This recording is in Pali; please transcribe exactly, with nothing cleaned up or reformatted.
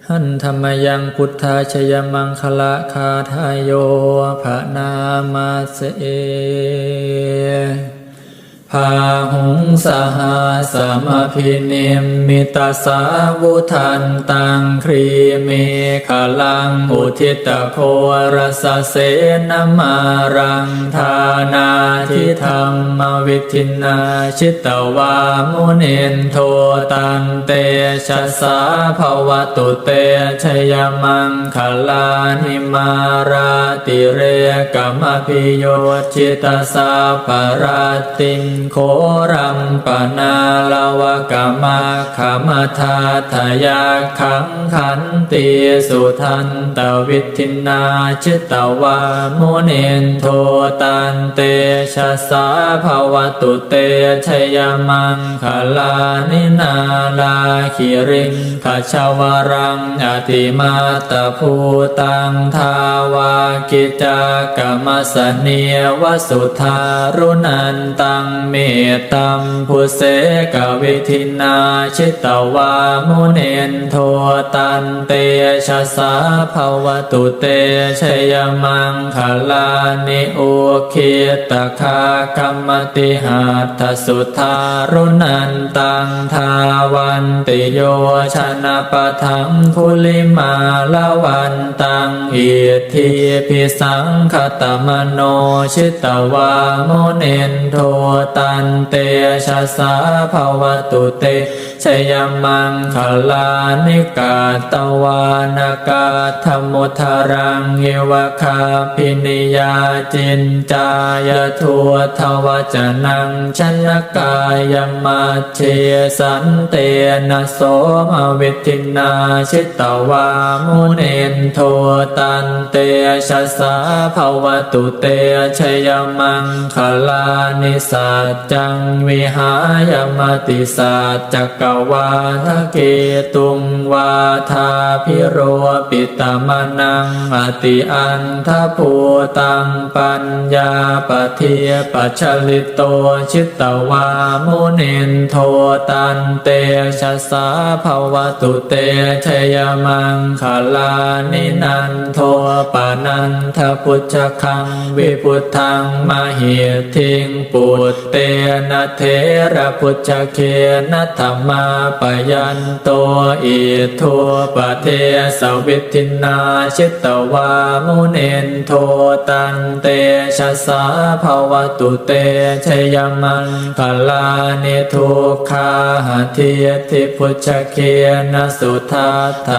Handa mayaṃ buddhajayamaṅgalagāthāyo bhaṇāma se. Bāhuṃ sahassamabhinimmitasāvudhantaṃ, grīmekhalaṃ uditaghorasasenamāraṃ, dānādidhammavidhinā jitavā munindo, tantejasā bhavatu te jayamaṅgalāni. Mārātirekamabhiyujjhitasabbarattiṃ, ghorampanāḷavakamakkhamathaddhayakkhaṃ, khantīsudantavidhinā jitavā munindo, tantejasā bhavatu te jayamaṅgalāni. Nāḷāgiriṃ gajavaraṃ atimattabhūtaṃ, dāvaggicakkamasanīva sudāruṇantaṃ, mettambusekavidhinā jitavā munindo, tantejasā bhavatu te jayamaṅgalāni. Ukkhittakhaggamatihatthasudāruṇantaṃ, dhāvantiyojanapathaṅgulimālavantaṃ, iddhībhisaṅkhatamano jitavā munindo, tantejasā bhavatu te jayamaṅgalāni. Katvāna kaṭṭhamudaraṃ iva gabbhinīyā, ciñcāya duṭṭhavacanaṃ janakāyamajjhe, santena somavidhinā jitavā munindo, tantejasā bhavatu te jayamaṅgalāni. Sac ccaṃ vihāya matisaccakavādaketuṃ, vādābhiropitamanaṃ atiandhabhūtaṃ, paññāpadīpajalito jitavā munindo, tantejasā bhavatu te jayamaṅgalāni. Nandopanandabhujagaṃ vibudhaṃ mahiddhiṃ, put tena therabhujagena damāpayanto, iddhūpadesavidhinā jitavā munindo, tantejasā bhavatu te jayamaṅgalāni. Duggāhadiṭṭhibhujagena sudaṭṭha